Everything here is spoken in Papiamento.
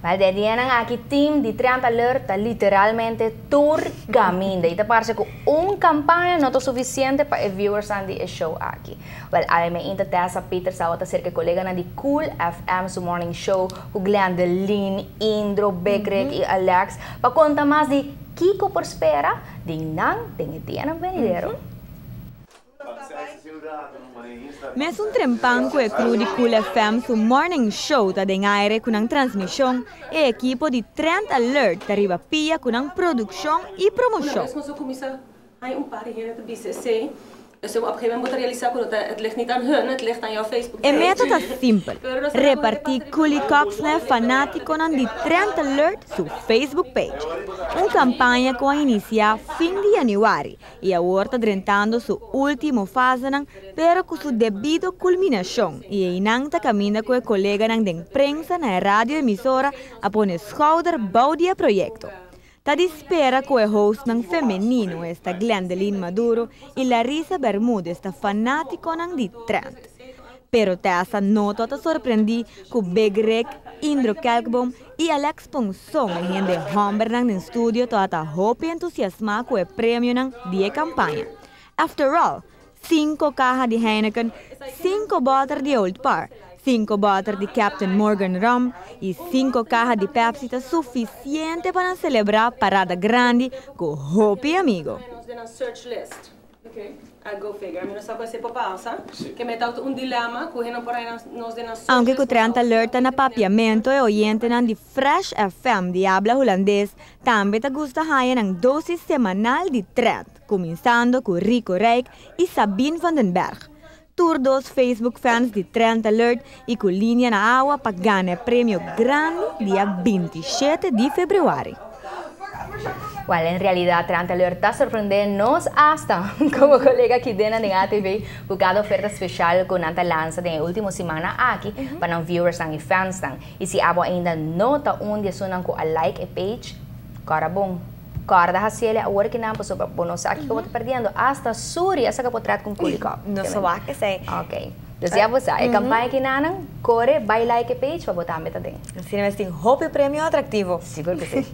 Wel, den e dianan aki team di Trend Alert ta literalmente tur caminda. Y ta parce cu un campaña no ta suficiente pa e viewers di e show aki. Wel, AME Tessa Peter tabata cerca coleganan di Cool FM su morning show, cu Glendeline, Indro, Bekrek y Alex, pa conta mas di kico por spera di nan den e dianan venidero. Mesun trempan cu e crew di Cool FM su morning show ta den aire cu nan transmision, e ekipo di Trend Alert ta riba pia cu nan produccion y promocion. Un paar hier te BCC. Dus op een gegeven moment moet realiseren dat het ligt niet aan hun, het ligt aan jouw Facebook. E meta ta simpel: reparti Coolie Cups na fanaticonan di Trend Alert su Facebook page. Un campaña cu a inicia fin di januari y awor ta drentando su ultimo fase, pero cu su debido culminacion. Y einan ta caminda cu e coleganan di prensa na radio emisora a pone schouder bou di e proyecto. Ta di spera cu e hostnan femenino, esta Glendeline Maduro y Larissa Bermudez, ta fanaticonan di Trend. Pero Tessa no ta sorprendi cu Big Rick, Indro Kelkboom y Alex Ponson, hende hombernan den studio, ta hopi entusiasma cu e premionan di e campaña. After all, 5 caha di Heineken, 5 boter di Old Parr, 5 boter di Captain Morgan Rum y 5 caha di Pepsi ta suficiente pa celebra parada grandi cu hopi amigo. Search list. Okay. I go figure. Mi no sa con e pasa. Cu mi ta un dilema cu no por nos den Aunke cu Trend Alert na Papiamento, e oyentenan di Fresh FM di abla hulandes tambe ta gusta haya nan dosis semanal di Trend, cuminsando cu Rico Rijk y Sabine van den Berg. Tur dos Facebook fans di Trend Alert y cu liña na awa pa gana premio grandi dia 27 di februari. Well, en realidad, Trend Alert ta sorprende nos hasta como colega aki den ATV cu cada oferta special cu nan ta lansa den ultimo siman aki pa nan viewers y fans. Y si abo ainda no ta un di esunnan cu a like e page, cara bon. Corda haciele awor cu nan pasobra bo no sa kico bo ta perdiendo. Hasta Suri a saca portret cu Coolie Cup. No so cu esey. Ok. Dus ya bo sa, e campaña aki nan, core, bay like e page, pa bo tambe ta den. Asina mes, tin hopi premio atractivo. Sigur cu si.